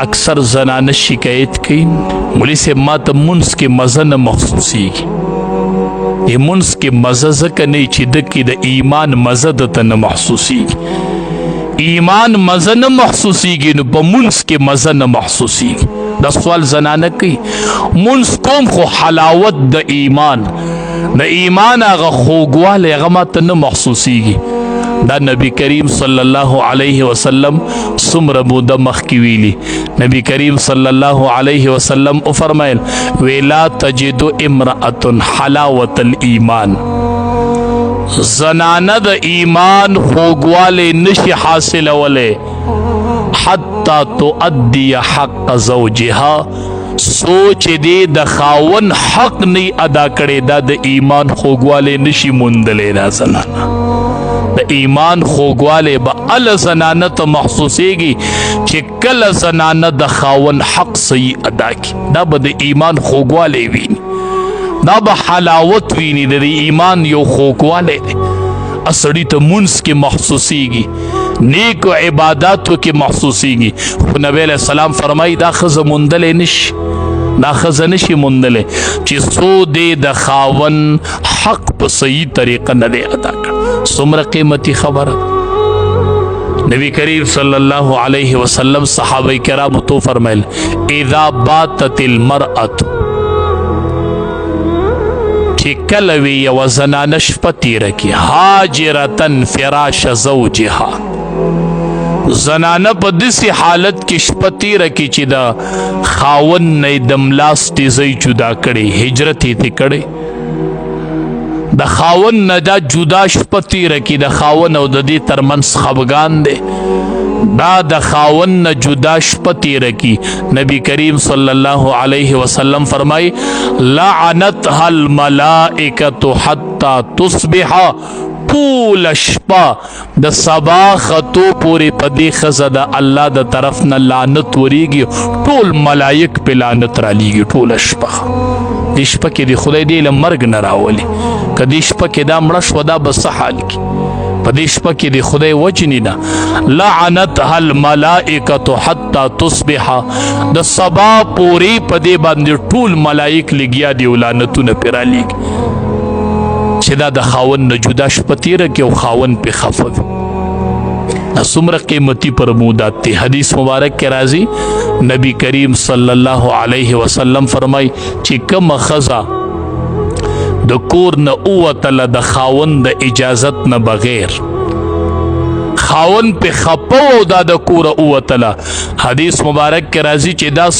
اکثر زنانه شکایت کوي، مولوي صاحب ما ته مونځ کې مزه نه محسوسیږي. د مونځ کې مزه ځکه نه چې د کې د ایمان مزه دته نه محسوسیږي. ایمان مزه نه محسوسیږي نو په مونځ کې مزه نه محسوسیږي. دا سوال زنانه کوي، مونځ کوم خو حلاوت د ایمان، د ایمان هغه خوږوالی هغه ماته نه محسوسیږي. دا نبی کریم صلی الله علیه وسلم څومره موده مخکې ویلي. نبی کریم صلی الله علیه وسلم او فرمایل، ویلا تجد امرأة حلاوت الایمان، زنانه د ایمان خوږوالی نشي حاصلولی حتی تؤدی حق زوجها، سوچ دې د خاون حق نه ادا کړي، دا د ایمان خوږوالی نشي موندلی. دا زنانه د ایمان خوږوالی به ال زنانه ته محسوسیږي چې کله زنانه د خاون حق صحیح ادا کړي، دا به د ایمان خوږوالی ویني، دا به حلاوت ویني. د ایمان یو خوږوالی دی، اسړی ته مونځ کې محسوسیږي، نیکو عباداتو کې محسوسیږي. خو نبی علیہ السلام فرمایي دا ښځه موندلی نشي، دا ښځه نشي موندلی چې څو دې د خاون حق په صحیح طریقه نه دی ادا کړ. څومره قیمتي خبره. نبی کریم صلی الله علیه وسلم صحابه کرامو تو فرمایل، اذا باتت المرأة، چې کله وي یوه زنانه شپه تېره کړي، هاجرتن فراش زوجها، زنانه په داسې حالت کې شپه تېره کړي چې د خاوند نه یې د ملاستې ځای جدا کړي، هجرت یې ترې کړی، د خاوند نه دا جدا شپه تېره کړي، د خاوند او د دې ترمنځ خفګان دی، دا د خاوند نه جدا شپه تېره کړي. نبی کریم صلی الله علیه وسلم فرمای، لعنتها الملائکة حتی تصبح، ټول شپه د سبا خطو پورې په دې ښځه د الله د طرف نه لعنت وریږي، ټول ملائک په لعنت رالیږي ټوله شپه. دې شپه کې د خدای دې له مرګ نه راولي، که دې شپه کې دا مړه شوه دا به څه حال کي؟ په دې شپه کې د خدای وجنی نه، لعنتها الملائکة حتی تصبح، د سبا پورې په دې باندې ټول ملائک لګیا دي او لعنتونه پرې رالیږي چې دا د خاوند نه جدا شپه تېره کړي او خاوند پې خفه وي. دا څومره قیمتي پرمودات دي. حدیث مبارک کې راځي، نبی کریم صلی الله علیه وسلم فرمای چې کومه ښځه د کور نه ووتله د خاوند د اجازت نه بغیر، خاوند په خپه او دا د کوره ووتله، حدیث مبارک کې راځي چې دا